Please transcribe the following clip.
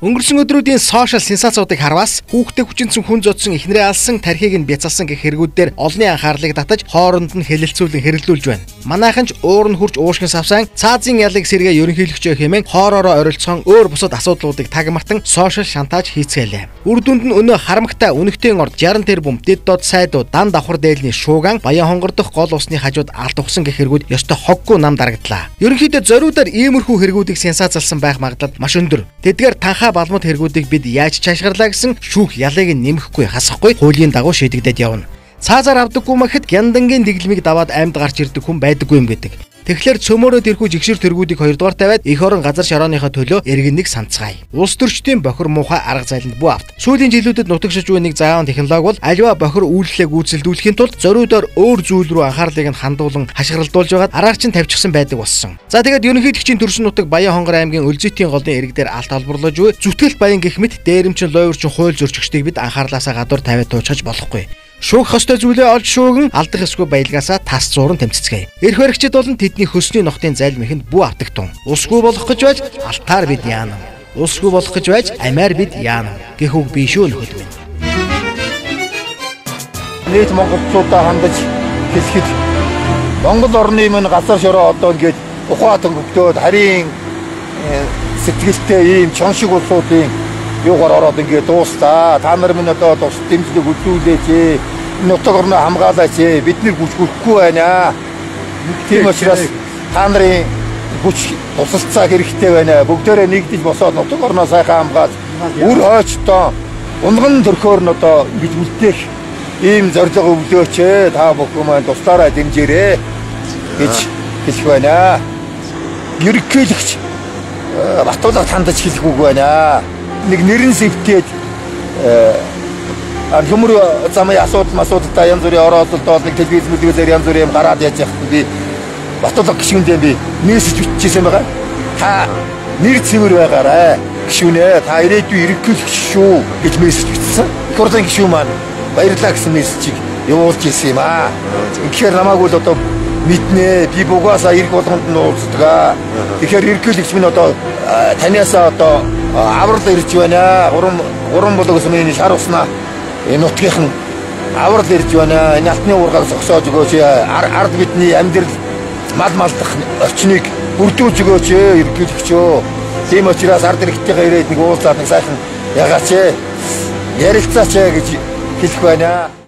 Өнгөрсөн өдрүүдийн сошиал сенсацуудыг харваас хүүхдээ хүчинсэн хүн зодсон эхнэрээ алсан тархийг нь бяцалсан гэх хэрэгүүдээр олонний анхаарлыг татаж хооронд нь хэлэлцүүлэн хэрэлдүүлж байна. Манайхан ч уур нь хурж уушгин савсан цаазын ялыг сэргээ ерөнхийлөгчөө хэмээн хоороороо оролцоон өөр бусад асуудлуудыг таг мартан сошиал шантаж хийцгээлээ. Үр дүнд нь өнөө харамгтай үнэгтэн орд 60 тэрбум дэд дод сайдууд дан давхар дээлний шууган баян хонгор дох гол усны хажууд алт ухсан гэх хэрэгүүд ёстой хоггүй нам дарагдлаа. Ерөнхийдөө зориудаар иймэрхүү хэрэгүүдийг сенсацлсан байх магадлал маш өндөр. Тэдгээр танхаа балмад хэрэгүүдийг бид яаж чашгарлаа гэсэн шүүх ялыг нэмэхгүй хасахгүй хуулийн дагуу шийдэгдээд явна. Цаазаар авдаггүй махад гяндангийн дэглэмийг даваад амьд гарч ирдэг хүн байдаггүй юм гэдэг. Тэгэхээр цөмөөрөө тэрхүү жигшэр тэргүүдийг хоёрдугаар тавиад эх орон газар шорооныхоо төлөө иргэннийг санацгаая. Улс төрчдийн бохир муухай арга зайланд бүү авт. Сүүлийн жилүүдэд нутагшиж буй нэг зааван технологи бол аливаа бохир үйлдэлээ гүйцэлдүүлэхийн тулд зориудаар өөр зүйл рүү анхаарлыг нь хандуулан хашгиралдуулж байгаад араар чинь тавьчихсан байдаг болсон. За тэгээд ерөнхийлөгчийн төрсөн нутаг Баян-Хонгор аймгийн Өлзөтийн голын ирэг дээр алт олборлож буй зүтгэлт баян гэх мэт дээрэмчин луйварчин хууль зөрчигчдийг бид анхаарлаасаа гадуур тавиад туучхаж болохгүй. Шүүх ёстой зүйлээ олж шүүгэн алдах эсгүй баялгаасаа тас зууран тэмцэцгээе. Эрх баригчид болон тэдний хөсний нохтын залмихэнд бүү автагтун. Усгүй болох гэж байж алтаар бид яана. Усгүй болох гэж байж амиар бид яана. Гэх үг бий шүү нөхөд минь. Нийт монголчуудаа хандаж хэлэхэд Монгол орны минь газар шороо одоо ингээд ухаа төнгөгдөөд харийн сэтгэлтэй ийм чон шиг улсуудын юугаар ороод ингээд дуустаа. Та нар минь одоо тус дэмжлэг үзүүлээч. Нутаг орноо хамгаалаач. Бид нэр хүч хүрэхгүй байна. Тийм учраас та нарын хүч тусалцаа хэрэгтэй байна. Бүгдээрээ нэгдэж босоод нутаг орноо сайхан хамгаалж үр хойчдоо унган төрхөөр нь одоо ингэж үлдээх ийм зорилго өвлөөч. Та бүхэн маань туслаарай дэмжээрэй гэж хэлэх байна. Ерөнхийлөгч Батулга хандаж хэлэх үг байна. Нэг нэрэн сэвтээд хөмөр замын асуудал масуудалтай янз бүрийн оролцолтол нэг телевиз мэлвизээр янз бүрийн юм гараад яаж яах би Батулга гишүүндээ би мессеж биччихсэн байгаа. Та нэр цэвэр байгаарай гишүүнээ, та ирээдүйн ерөнхийлөгч шүү гэж мессеж бичсэн. Их хурлын гишүүн маань баярлалаа гэсэн мессежийг явуулж ирсэн юм аа. Тэгэхээр намайг бол одоо мэднэ. Би бугаасаа эрг болгонд нь уулздаг. Тэгэхээр ерөнхийлөгч минь одоо таниасаа одоо аврал ирж байна. Гурван болог гэсэн миний шар уснаа энэ нутгийнхан аврал ирж байна. Энэ алтны уургааг зогсоож өгөөч. Ард бидний амьдрал мал малдах орчныг бүрдүүлж өгөөч ерөнхийлөгчөө. Тийм учраас ард иргэдтэйгээ ирээд нэг уулзаад нэг сайхан ягаач, ярилцаач гэж хэлэх байна.